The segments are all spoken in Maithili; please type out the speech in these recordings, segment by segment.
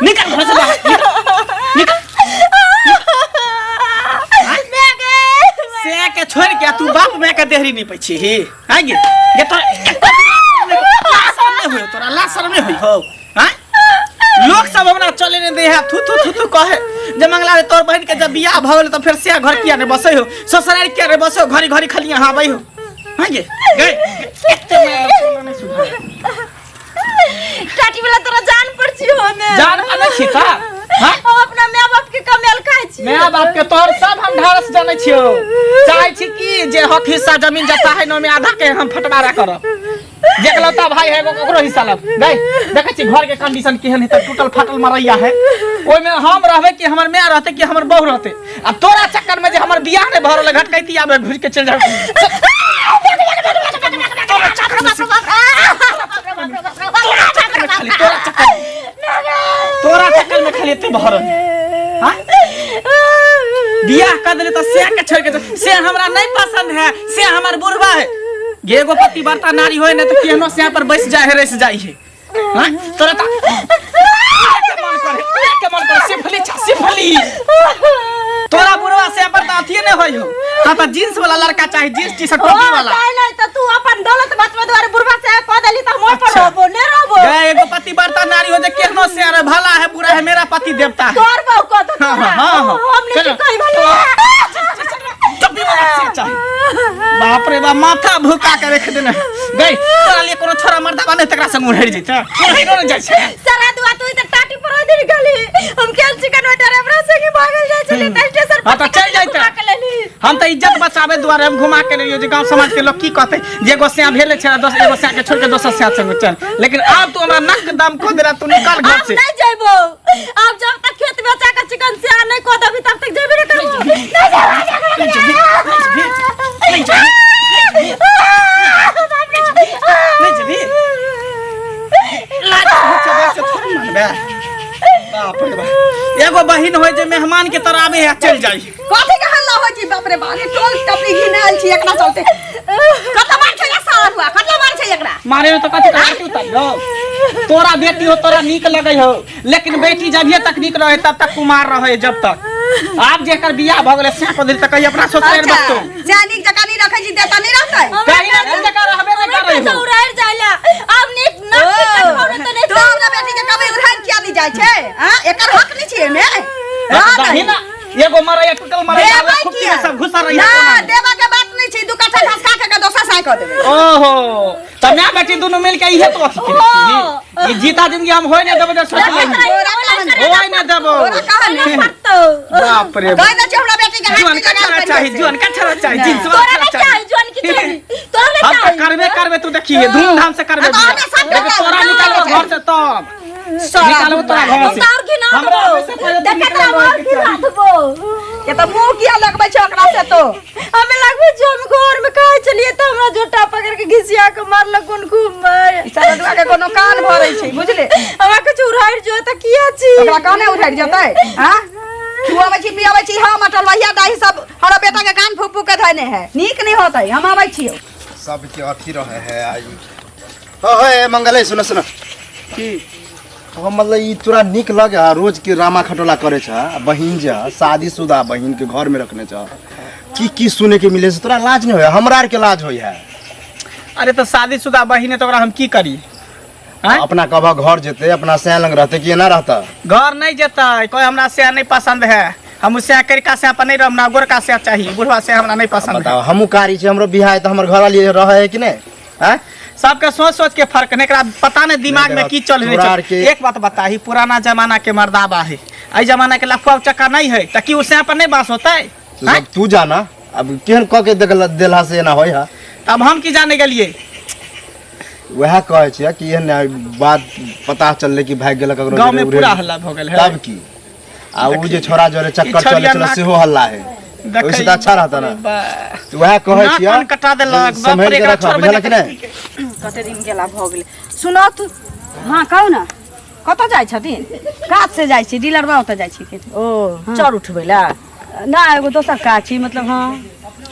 निकल घर से बाहर, निकल निकल। से के छोड़ के तू बाप माय के देहरी नहीं पैछी ही आइ गे गे तोरा ला शरम नहीं होय, तोरा ला शरम नहीं होय हो। हाँ लोग सब हमरा चले नहीं दे है, थू थू थू थू कहे जे मंगला रे तोर बहन के जब बियाह भ गेल त फेर से घर किया ने बसै हो, ससुराल किया ने बसै हो, घरी घरी खाली यहाँ आबै हो। हाँ गे गए एते माय नहीं सुधार टाटी वाला तोरा जान पर छी हमे जान पर नहीं छी का? हाँ? हम अपना माय बाप के कमेल खाइ छी। माय बाप के तोहर सब हम ढारस जानै छियो। चाहै छी कि जे हक हिस्सा जमीन जत्ता है न ओमे आधा के हम फटवारा करब। जे एकलौता भाई है ओकरो हिस्सा लब। गई देखै छी घर के कंडीशन केहन है, त टूटल फाटल मरैया है। ओइमे हम रहबै कि हमर माय रहतै कि हमर बहू रहतै। आ तोरा चक्कर में जे हमर बियाह नै भऽ रहल है, घटकैती आबे घुरि के चलि जाब। तोरा चक्कर में खाली तोरा चक्कर में खाली एते भऽ रहल है। हाँ? बियाह कर देले त से के छोड़ के से हमरा नहीं पसंद है, से हमर बुढ़वा है। गे एगो पतिव्रता नारी होय ने त केहनो से पर बैस जाय है, रस जाय है। हाँ? तोरा त के मन करे, के मन करे, सिफली छा, सिफली। तोरा बुढ़वा से पर त अथिए नै होय हो। ता त जींस वाला लड़का चाही, जींस टी शर्ट टोपी वाला। नहीं नहीं त तू अपन दौलत बचवे दुआरे बुढ़वा से कह देली त हम ओइ पर अच्छा। रहबो ने रहबो। गे एगो पतिव्रता नारी हो जे केहनो से अरे भला है बुरा है मेरा पति देवता है। तोर बहू कह तो हाँ, तोरा। हाँ, हाँ, हाँ। हम नहीं चलो। कहि भले। टोपी वाला से चाही। बाप रे बाप माथा भुका के रख देने। गई तोरा लिए कोनो छोरा मर्दाबा नहीं तकरा संग उड़ेर जैते। उड़ेरो नहीं जाइ छै। सारा दुआ तू त टाटी पर होय देली खाली। हम केल चिकन होय हमरा संगे भागल जाइ छली त स्टेशन हाँ, त चलि जैते। घुमा के लेली। हम त इज्जत बचावे दुआरे हम घुमा के लेलियो जे गांव समाज के लोग की कहते जे एगो स्या भेले छै दोस एगो स्या के छोड़ के दोसर स्या संग चल। लेकिन आब तू हमरा नक दम को देला, तू निकल घर आब से। नहीं जइबो। आब जब तक खेत बेचा के चिकन स्या नहीं कह देबी तब तक जइबे नहीं करबो। नहीं जइबो। नहीं जइबी, नहीं जइबी, नहीं जइबी। लाज होइ छै, बस थोड़ी मानबे। बाप रे बाप। एगो बहिन होय जे मेहमान के तरह आबे है चल जाई। कथी के हल्ला होइ छै बाप रे बाप, ई टोल टपरी घिनायल छी एकरा चलते। कत मार छै सार हुआ, कत मार छै एकरा? मारे में तो कथी आरती उतारियो। तोरा बेटी हो तोरा नीक लगै हो, लेकिन बेटी जभिए तक नीक रहे तब तक कुमार रहे जब तक। आब जेकर बियाह भ गेलै से को दिल तक कही अपना ससुराल अच्छा, बसतो। जा नीक जकाँ नहीं रखै छी देता नहीं रहतै। कहीं ना नीक जकाँ रहबे नहीं करै हो। उड़ाइर जाइला। आब नीक ना ओ, चिकन खाउ त नहीं तो हमरा बेटी के कभी उड़ाइर किया नहीं जाइ छै? हाँ, एकर हक नहीं छै एमे? हाँ, दही ना एगो मरैया टूटल मरैया देबै खूब किया? सब घुसा रही ना देबा के बात नहीं छै, दू कट्ठा घास खा के दोसर साय कऽ देबै। ओहो त माय बेटी दुनू मिल के इहे तो अथी केने छी। ई जीता जिंदगी हम होय नै देबो जे सोच लेही। तोरा कहन होय नै देबो। तोरा कहन बाप रे कहि दै छै हमरा बेटी के हाथ जुअन में का लगायल छड़ा करियै चाही, से। जुअन का छड़ा चाही, जींस वाला तोरा छड़ा नहीं चाही। चाही जुअन की चाही, तोरा नहीं हम त चाही। करबे करबे तू देखिए धूमधाम से करबे आ तो बियाह। हमे सब लेकिन तोरा करबै। निकालबो घर से तब निकालबो तोरा घर से। हम और घिना हमरा देबो। आबै से पहिले तू देखत निकलल रहबो, और रहैके घिना चाही। देबो। के त मुंह किया लगबै छै ओकरा से तो? हमें लगबे जो हम घर में खाए चलिए तो हमरा झोटा पकड़ के घिसिया के मारलक कोन खूब मार। ई सरदुआ के कोनो कान भरै छै बुझले। हमरा कुछ उड़ाइर जो त किया छी? ओकरा काने उठारि जेतै? हाँ, खुआबै छी पियाबै छी हम अटलवहिया दाही सब हमरा बेटा के कान फूक फूक के धैने है। नीक नहीं होतै, हम आबै छियौ। सबके अथी रहे है आई हो हो ए मंगल सुनो सुनो की हम मतलब ई तोरा नीक लगे है रोज के रामा खटोला करे छ आ बहिन जे है शादीशुदा बहिन के घर में रखने छ की की सुने के मिले से तोरा लाज नहीं होय? हमरा आर के लाज होय है। अरे तो शादीशुदा बहिन है तो ओकरा हम की करी? आँय? अपना कबा घर जेते अपना सैं लंग रहते कि एना रहता? घर नहीं जेतै, कोई हमरा सैं नहीं पसंद है। हम सैं करिका सैं पर नहीं रहब, हमरा गोरका सैं चाहिए, बुढ़वा सैं हमरा नहीं पसंद है। बताओ हमहूँ कारी छी, हमरो बियाह है तो हमर घरवाली रहे है कि नहीं? आँय? सबके सोच सोच के फर्क नहीं, एकरा पता नहीं दिमाग में की चल रही तोरा है। आर के- एक बात बताही, पुराना जमाना के मर्दाबा है, एहि जमाना के लफुआ उचक्का नहीं है, त की उ सैं पर नहीं बास होतै? तो जब तू जाना अब केहन कह के देखल देलहा से एना होय है। तब हम की जाने गेलिए? वएह कहै छियै कि एहन बात पता चललै कि भागि गेलक ककरो गाँव में जरे पूरा उड़े। हल्ला भऽ गेल है। तब की आ उ जे छोरा जरे चक्कर ई चले छौरिया छलै नाक- सेहो हल्ला है। देखै ओहिसँ तऽ अच्छा रहता ना। बा- तऽ वएह कहै नाक छियै कान कटा देलक, बाप सम्हारि रे, के एकरा रखऽ, छोड़बे बुझलक कि नहि नहि? कते दिन गेला भऽ गेलै। सुनत हँ कहू ने कतऽ जाइ छथिन? काज से जाइ छी, डीलरबा ओतऽ जाइ छी। ओ चर उठबै लए? ना एगो दोसर काज छी मतलब। हँ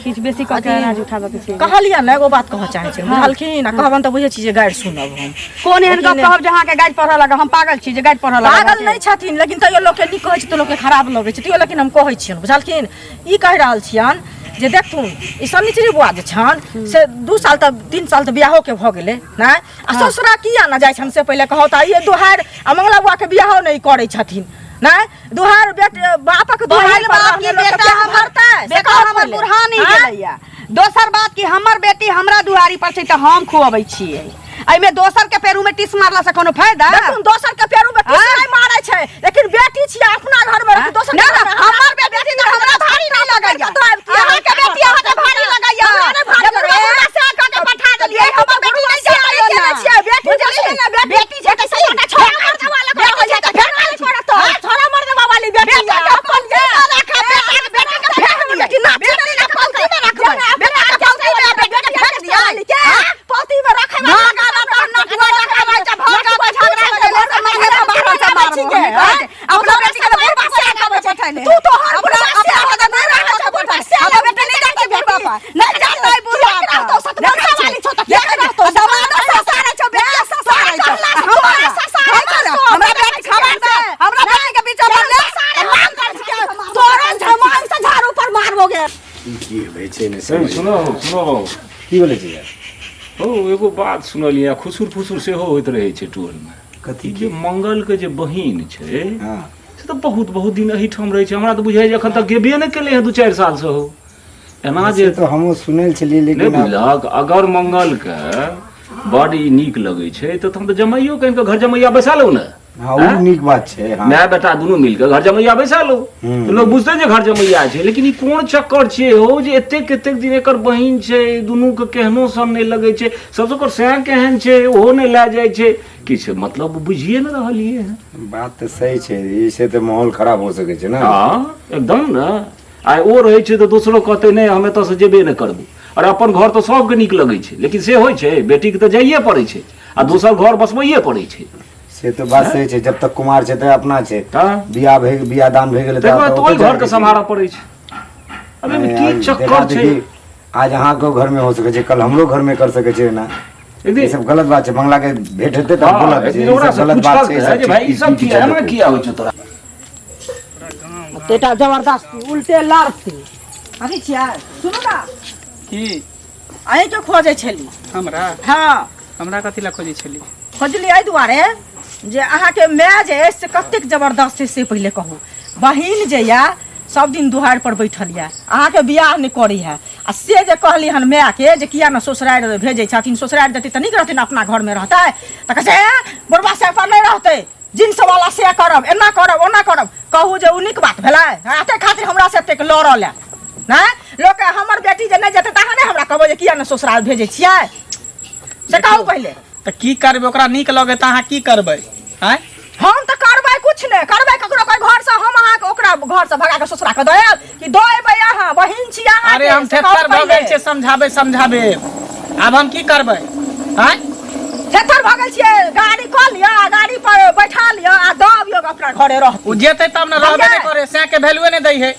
किछु बेसी कऽ के अनाज उठाबऽ के छै। कहलियै ने, एगो बात कहऽ चाहै छी, बुझलखिन? आ कहबनि तऽ बुझै छी जे गारि सुनब हम। कोन एहन गप कहब जे अहाँके गारि पढ़ऽ लागब? हम पागल छी जे गारि पढ़ऽ लागब? पागल नहि छथिन, लेकिन तैयो लोकके नीक कहै छै तऽ लोकके खराब लगै छै। तैयो लेकिन हम कहै छियनि, बुझलखिन? ई कहि रहल छियनि जे देखथुन, ई शनिचरी बौआ जे छनि से 2 साल तऽ 3 साल तऽ बियाहोके भऽ गेलै नहि, आ ससुरा किया ने जाइ छनि से पहिले कहू तऽ। ई दुहारि आ मंगला बौआके बियाहो नहि करै छथिन नहि। दुहार बेट बापक दुहार पहिल पर बात रहने कि लोकके बेटा बियाह हमर भरतै से बेटा कहू हमर पहिले। बुढ़ा नहि आँय? गेलैया। दोसर बात कि हमर बेटी हमरा दुआरी पर छै तऽ हम खुअबै छियै, एहिमे दोसर के पेरू में टीस मारला से कोनो फायदा? देखुन, दोसर के पेरू में टीस आँय? नहि मारै छै, लेकिन बेटी छियै, अपना घर में रखू, दोसर के ना घर ना में हमर बेटी तऽ हमरा भारी नहीं लगैया। अहाँके बेटी अहाँके भारी लगैया। हमरा नहि भारी जब लगैया। बुढ़ा से कऽ के पठा देलियै, हमर बेटी नहि जानै केने छियै, बेटी बुझलियै? जे छै ने, बेटी छै तऽ सही, छोड़ा मर्दवा लग बेटी छै तऽ फेर पड़त, छोड़ा मर्दवा वाली बेटी बेटा के पलटी में राखब, बेटा के बेटी के फेंक दियै। बेटी ना बेटी के पलटी में राखबै, बेटा के पलटी में, बेटी के फेंक दियै। के पलटी में रखे ना गाना तऽ नटुआ डकाबै छै, भऽ गाबै झगड़ा लगेले से महीना बाहर से मारबो हम कहै छै। अपना बेटी के बुढ़बा से आगाबै पठैले। तू तो हर अपना बुढ़बा से अपना के नहि राखै छै पठा। हमर बेटी नहि जातै बुढ़बा पर, नहि जातै बुढ़बा पर। रहतौ, सतबरसा वाली छौ तऽ किया नहि रहतौ? दमादो ससारै छौ, बेटियो ससारै छौ। तोरा ससारै छौ, हमरा बेटी खबर दे, हमरा बेटी के बीच में ले मांग कर छियै, तोरा झमांग से झाड़ू पर मारबोगे। की होइ छै ने ए, समझ। सुनो सुनो। की बोलै छै यार? हौ, एगो बात सुनलियै, खुसुर फुसुर सेहो होइत रहै छै टोलमे। कथी? ई जे मंगल के जे बहिन छै से तऽ बहुत बहुत दिन एहिठाम रहै छै। हमरा तऽ बुझाइ जे एखन तक गेबे नहि केलै हँ 2-4 सालसँ हौ। एना से जे तऽ हमहूँ सुनल छलियै, नहि लेकिन आब बुझलक, अगर मंगल के बड ई नीक लगै छै तऽ तहन तऽ जमाइयो कनि कऽ घर जमैया बैसा लू ने। हँ, ओ नीक बात छै। हँ, माय बेटा दुनू मिल कऽ घर जमैया बैसा लू तऽ लोक बुझतै जे घर जमैया छै। लेकिन ई कोन चक्कर छियै हौ जे एतेक एतेक दिन एकर बहिन छै, दुनूके केहनो सन नहि लगै छै, सबसँ ओकर सैं केहन छै ओहो नहि लए जाइ छै, किछु मतलब बुझिए ने रहलियै हँ। बात तऽ सही छै, ई से तऽ माहौल खराब हो सकै छै ने। हँ, एकदम ने। आइ ओ रहै छै तऽ दोसरो कहतै नहि, हम एतऽसँ जेबे नहि करबौ। अरे, अपन घर तऽ सबके नीक लगै छै, लेकिन से होइ छै बेटीके तऽ जाइए पड़ै छै आ दोसर घर बसबैए पड़ै छै। से तऽ बात सही छै, जब तक कुमार छै तऽ अपना छै। हँ। बियाह भए बियाह दान भए गेलै तकर बाद तऽ तऽ ओहि ओतऽ घरके जाय सम्हारऽ पड़ै छै। अरे, नहीं, की आज देखा चक्कर छै? देखी आज अहाँके घर में हो सकै छै, कल हमरो घर में कर सकै छै ना। एक दिन ई सब गलत बात छै। मंगला के भेंट हेतै तऽ हँ, बोलब एक जे दिन ई ओकरा सब से गलत बात पूछलक छै, ई है सब जे भाई ई चीज सब की किया एना चलतै। किया होइ छौ तोरा? बेटा जबरदस्ती उल्टे लड़ती अभी छियै। सुनू ने। की? अहीँके खोजै छली। हमरा? हँ। हमरा कथी लए खोजै छली? खोजली एहि दुआरे जे अहाँके माय जे अछि से कतेक जबरदस्त छै से पहिले कहू। बहिन जे यए सब दिन दुहारि पर बैठल यए, अहाँके बियाह नहि करै है, आ से जे कहली हन मायके जे किया ने ससुरारि भेजै छथिन, ससुरारि देतै तऽ नीक रहतै ने, अपना घरमे रहतै, तऽ कहै छै ए बुढ़बा से पर नहि रहतै, जींस वाला से करब, एना करब, ओना करब। कहू जे ओ नीक बात भेलै? एते खातिर हमरा से एतेक लड़ल है नहि लोक। हमर बेटी जे नहि जेतै तऽ अहाँ नहि हमरा कहबै जे किया ने ससुराल भेजै छियै? से कहू पहिले। तऽ की करबै? ओकरा नीक लगै तऽ अहाँ की करबै? आँय? हम तऽ करबै कुछ नहि करबै ककरो कोई घर से। हम अहाँके ओकरा घर से भगा के ससुरा के दऽ आयब कि दऽ एबै? अहाँ बहिन छी अहाँके। अरे, हम से कहू थेथर भऽ गेल पहिले। छियै समझाबै समझाबै, आब हम की करबै? आँय? थेथर भऽ गेल छियै, गाड़ी कऽ लिअ आ गाड़ी पर बैठा लिअ आ दऽ अबियौ, अपना घरे रहत। ओ जेतै तब ने। रहबे नहि करे, सैं के वैल्यूए नहि दै है।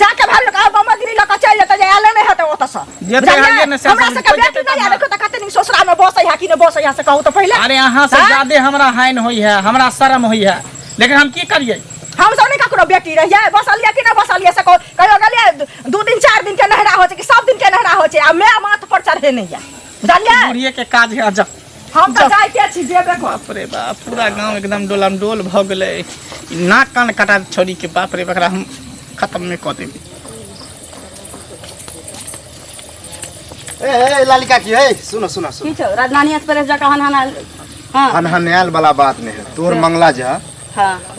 सएह के भेल लोक बम्बई दिल्ली लऽ कऽ चलि जेतै जे आयले नहि हेतै ओतऽसँ। जेतै बुझलियै? हाइए ने सएह हमरा समझ, सबके कोइ बेटी जेतै नहि तब है। ने। देखियौ तऽ कते नीक ससुरा मे बसै है कि नहि बसै है से कहू तऽ पहिले। अरे, अहाँ से आँय? ज्यादे हमरा हानि होइ है, हमरा शर्म होइ है, लेकिन हम की करियै? हम सब नहि ककरो बेटी रहियै? बसलियै कि नहि बसलियै से कहू। कहियो गेलियै? 2 दिन 4 दिन के नहरा होइ छै कि सब दिन के नहरा होइ छै? आ माय माथ पर चढ़े नहि यऽ, बुझलियै? बुढ़िए के काज है जा। हम तऽ जाइते छी, जेबे कर। बाप रे बाप, पूरा गांव एकदम डोलम डोल भऽ गेलै। ई नाक कान कटा दे छौड़ी के। बाप रे, एकरा हम खत्म में कऽ देबै। ए ए लाली काकी, हे सुनो सुनो सुनो। की छौ राजधानी एक्सप्रेस जकाँ हन हन? हँ। हनहनायल वाला बात नहीं है। तोहर मंगला जे है,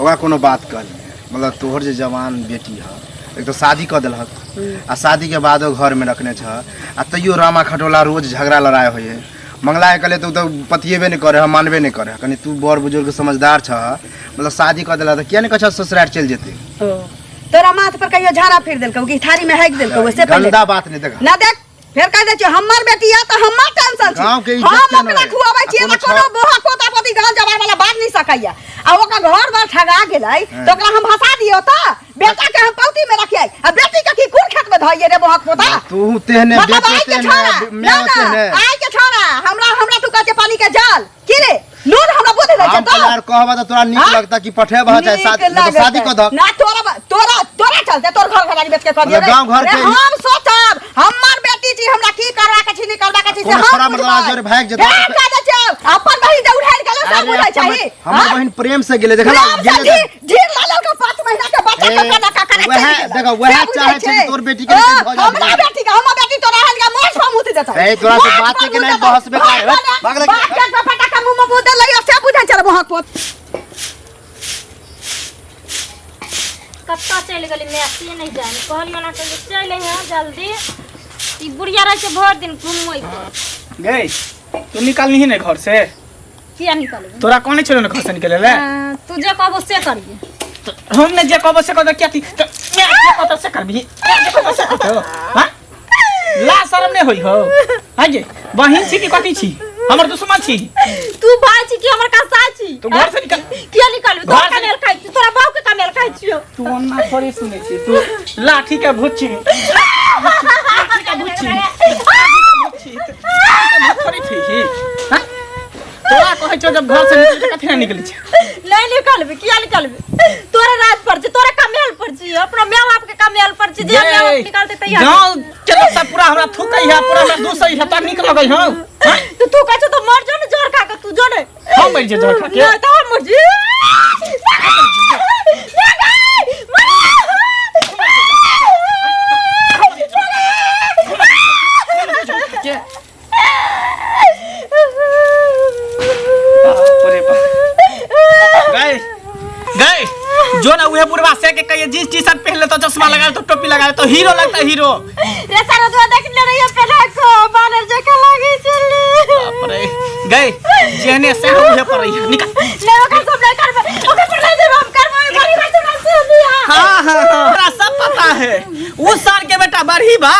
ओकरा कोनो बात कहली, मतलब तोहर जे जवान बेटी है, एक तो शादी कऽ देलहक आ शादी के बाद ओ घर में रखने छ, आ तैयो रामा खटोला रोज झगड़ा लड़ाई होइ है। मंगला के कहले तऽ ओ तऽ पतिएबे नहि करे है, मानबे नहि करे है। कनि तू बड़ बुजुर्ग समझदार छ, मतलब शादी कऽ देलक तऽ किया नहि कहै छह ससुरारि चलि जेतै? ओ तोरा माथ पर कहियो झाड़ा फिर देलकौ कि थारी में हाकि देलकौ से पहिले? गंदा बात नहि देख। ना देख, फेर कह दै छियौ, हमर बेटी है तऽ हमर टेंशन छै। गाँव के इज्जत हम केना ओकरा है? खुआबै छियै आ तऽ कोनो कोनो बोहा पोता पोती गाँव जवार वाला बाज नहि सकैया। आ ओकर घर बार ठगा गेलै तऽ ओकरा हम भसा दियौ तऽ बेटा के हम पौती में रखियै आ बेटी के की कुल खेत में धइयै रे बहक पोता तू तेहने मतलब बेटो आइ के तेहने छोड़ा माय ना ना तेहने आइ के छोड़ा हमरा हमरा तू कहै छै पानी के जल की रे लूर हमरा बुद्धि दै छै हम तो तोरा कहबा तऽ तोरा नीक हाँ? लगता कि पठेबह चाहे नीक शादी नहीं तो शादी लगतै। कऽ दहक ना तोरा तोरा तोरा चलते तोर घर घरारी बेच के कह दियो मतलब गाँव घर रे के- हम सोचब हमर बेटी छी हमरा की करवा के छी नहीं करवा के छी से कोनो हम छोड़ा मर्दवा बुझबै। जोरे भागि जेतौ। हे, कह दै छियौ, अपन बहिन जे उठाइल गेलै सब अरे बुझै अपन चाही बहिन- हमर बहिन प्रेम से गेलै देखला प्रेम से गेलै ढीर ढीर लाल के 5 महीना के बच्चा के ए, पैदा का करे वएह- चलि गेलै। देखो, वएह से बुझै चाहै छै कि तोर बेटी के निकल भऽ जाय। हमरा बेटी के हमर बेटी तोरा हल के मोछ पर मुत देतै ए, तोरा से मोछ बाते पर के मुँह नहीं, देतै। बहस बेकार है। भाग भाग लगे। भाग के फटाका मुँह में मुँह दे लगी से बुझै छै मोहक पोत कत्ता चलि गेली माय से नहि जानि कहलियै ओना कहियो चलि अइहे जल्दी ई बुढ़िया रहै छै भरि दिन घुमैत गई तू निकालनी ने घर से किया निकलबै तोरा कौन छलो ने घर से निकले ले हाँ, तू जे कहबो से करिए हम ने जे कहबो से कहबो क्या थी तो मैं जे कहबो से करबी मैं जे कहबो से करबो हां ला शर्म नहीं होई हो हां जे बहिन छी कि कथी छी हमर दुश्मन छी तू भाई छी कि हमर कसाई छी तू घर से निकल किया निकलबै तोरा घर से कमेल खाइ छी तोरा बाप के कमेल खाइ छियो तू ओना थोड़ी सुनै छी तू लाठी के भूत छी लाठी के भूत छी लाठी के भूत छी लाठी के भूत थोड़ी छी हां तोरा कहै छौ जब घर से निकल तऽ कथी निकलै छै नहीं निकलबै किया निकलबै तोरा राज पर छी तोरा कमेल पर छी अपना माय बाप के कमेल पर छी जे माय बाप निकालते तैयार गाँव के लोग सब पूरा हमरा थूकै है पूरा हमरा दूसै है तोरा नीक लगै हौ हैं? तो तू कहै छौ तो मर जो ने जहर खा के तू जो ने हम मरि जे जहर खा के नहीं तो हम मर जी के बाप रे बाप गए गए जो ना उहे बुढ़वा से के कहिए जींस टी शर्ट पहन ले तो चश्मा लगा ले तो टोपी लगा ले तो हीरो लगता है हीरो रे सारा दुआ देख ले रही है पहला को बानर जका लागे चले बाप रे गए जेने से हम उहे पर रही निकल नहीं ओकर सब नहीं करबे ओकर पर नहीं देब हम करबे बड़ी बात ना से बियाह हाँ हाँ हाँ हमरा सब पता है वो सार के बेटा बढ़ी बा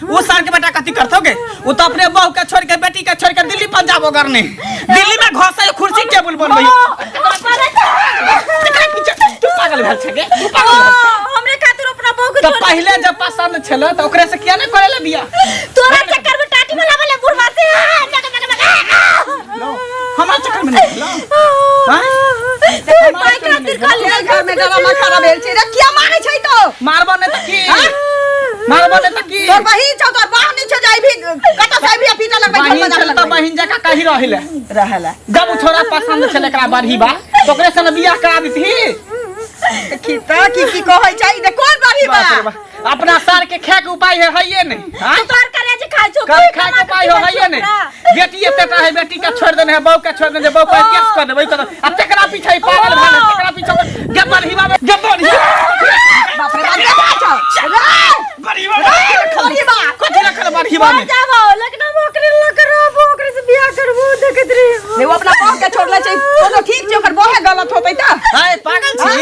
वो सार के बेटा कथी करतोगे वो तो अपने बहू के छोड़ के बेटी के छोड़ के दिल्ली पंजाब ओगरने दिल्ली में घोसे कुर्सी टेबुल बनबै एकरा पीछे तू पागल भेल छे तू पागल भेल छे। हमरे खातिर अपना बहू के तो छोड़ पहले जब पसंद छल तो ओकरे से किया नहीं करे ले बियाह तोरा चक्कर में टाटी वाला वाले बुढ़वा से जग जग जग हमार चक्कर में नहीं भेलो हाँ? तू पाई खातिर खाली घर घर में डरामा खड़ा भेल छै रे किया मारै छै तो मारबो नहीं तो की मारबो नहीं तो की तोर बहिन छौ तोर बाह नहीं छौ जाइबी कतऽ से आइबी आ पीटा लगबै घर बहिन बजा छल तो बहिन जकाँ कही रहिले रहला जब उ छोरा पसंद छल एकरा बढ़ी बा तो ओकरे संग बियाह करा देती देखी तऽ की की कहै छै ई कोन बढ़ी बा बाप रे बाप। अपना सार के खाए के उपाय है हइये नहीं हाँ? तू तोहर करेजी खाइ छौ कब खाए के उपाय हो हइये नहीं बेटी एते टा है बेटी के छोड़ देने है बहू के छोड़ देने है बहू के केस कर देबै कर देबै। आ तेकरा पीछे ही पागल भेल है तेकरा पीछे गे बढ़ी बा गे बढ़ी बाप रे बाप रे बाप छौ रे बढ़ी बा बढ़ी बा कथी रखल बढ़ी बा में जाबो लेकिन हम ओकरे लग रहबो ओकरे से बियाह करबो देखैत रही रे ओ अपना बहू के छोड़ले छै कोनो ठीक छै ओकर बहे गलत होतै तऽ है पागल छी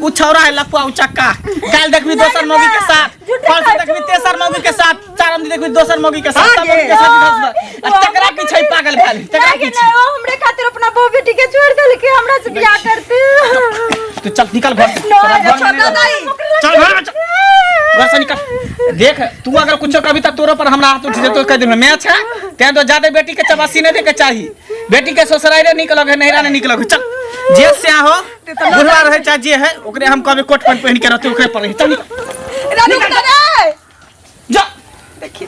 उ छौरा है लफुआ उ चक्का काल देखबी दोसर मौगी के साथ परसों देखबी तेसर मौगी के साथ चारम दिन देखबी दोसर मौगी के साथ सब मौगी के साथ इधर उधर। आ तकरा पीछे ही पागल भेल तकरा नहीं पीछे नहीं वो हमरे खातिर अपना बहू बेटी के छोड़ देलके हमरा से बियाह करते तू चल निकल घर से। तोरा घर में छोड़ नहीं दई रह। चल घर में चल घर से निकल देख तू अगर कुछो कभी तो तोरो पर हमरा हाथ उठ जेतो कह देबे मैच है तें तो ज्यादा बेटी के चबासी नहीं दे के चाही बेटी के ससुराल निकल लगे नैहरा नहीं निकल चल जे से हो बुढ़वा रहे चाहे जे है ओकरे हम कहबे कोट पैंट पहिन के रहते ओकरे पर रही चल निकल रे रुक ना रे जा देखी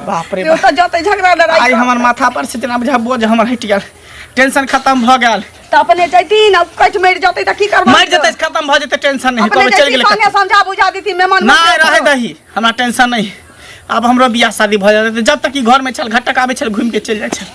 बाप रे रे ओ बाप तऽ जतै झगड़ा लड़ाई आई हमर माथा पर से जेना बुझा बोझ हमर हटि गेल टेंशन खत्म भऽ गेल तऽ अपने जैती ना कटि मरि जतै तऽ की करबै मरि जेतै खत्म भऽ जेतै टेंशन नहीं अपने कहबै चलि जैती गेलै संगे समझा बुझा देती मेहमान नहि रहे दही हमरा टेंशन नहीं अब हमरो बियाह शादी भऽ जेतै जब तक ई घर में छल घटक आबै छल घूमि के चलि जाइ छल।